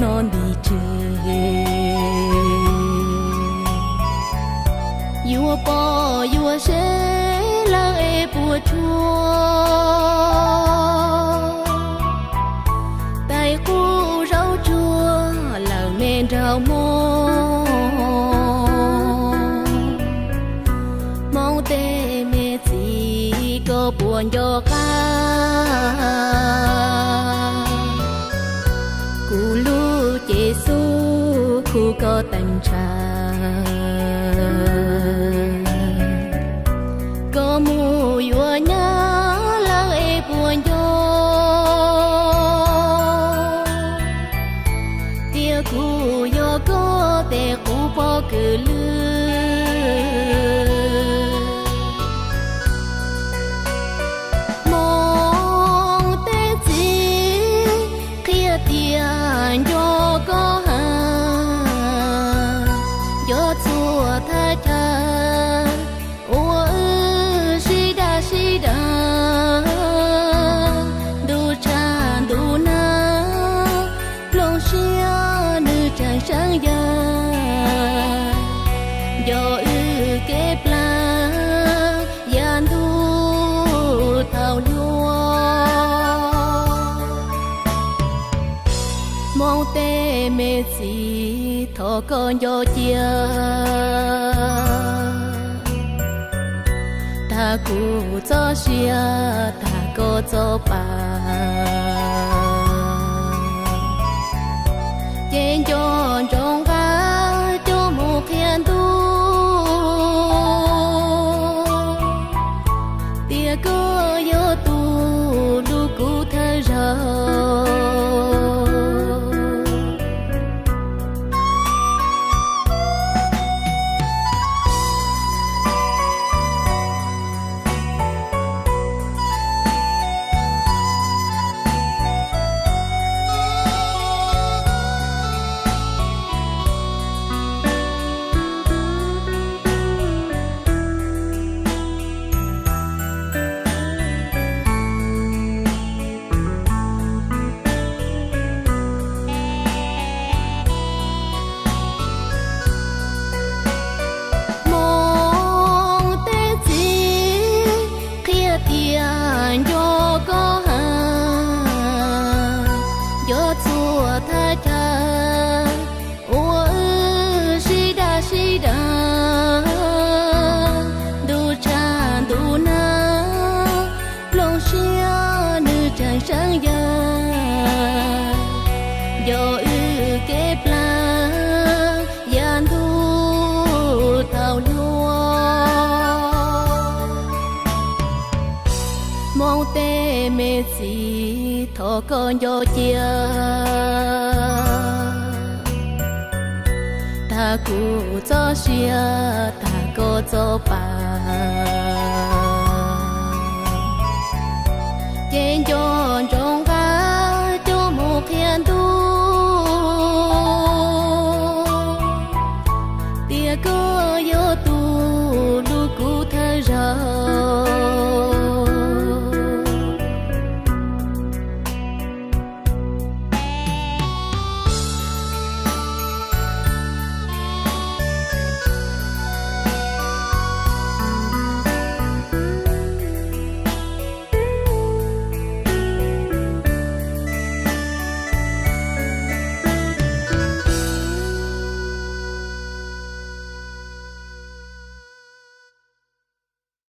no nti tseg. Yuav pom yuav seb lawv es puas tsuaj. Tais qub zaub tsuag lawm me nraug Hmoob. Hmoob tej me txiv koj puas nco qab kuv lub cev xub khu koj teem ntshav. Koj mus yuav nyab lawv es puas nco tias kuv yog koj tes qub pob kws lwj. Hmoob tej txiv qhia tias nco koj heev, nco txhua thaj chaw uas wb sib dag sib dag, ntuj tshaj ntuj nag, hloov siab nws tseem seeb yag, nco wb kev plam yav ntuj thaum hluas. Hmoob tej me txiv thov koj nco cia, tag kuv txoj sia tag koj txoj pa, ces nco ntsoov nqa coj mus qhia ntuj tias koj yog tus hlub kuv thawj zaug. Hmoob tej txiv qhia tias nco koj heev, nco txhua thaj chaw uas wb sib dag sib dag, ntuj tshaj ntuj nag, hloov siab nws tseem seeb yag, nco wb kev plam yav ntuj thaum hluas. Hmoob tej me txiv thov koj nco cia, tag kuv txoj sia tag koj txoj pa, ces nco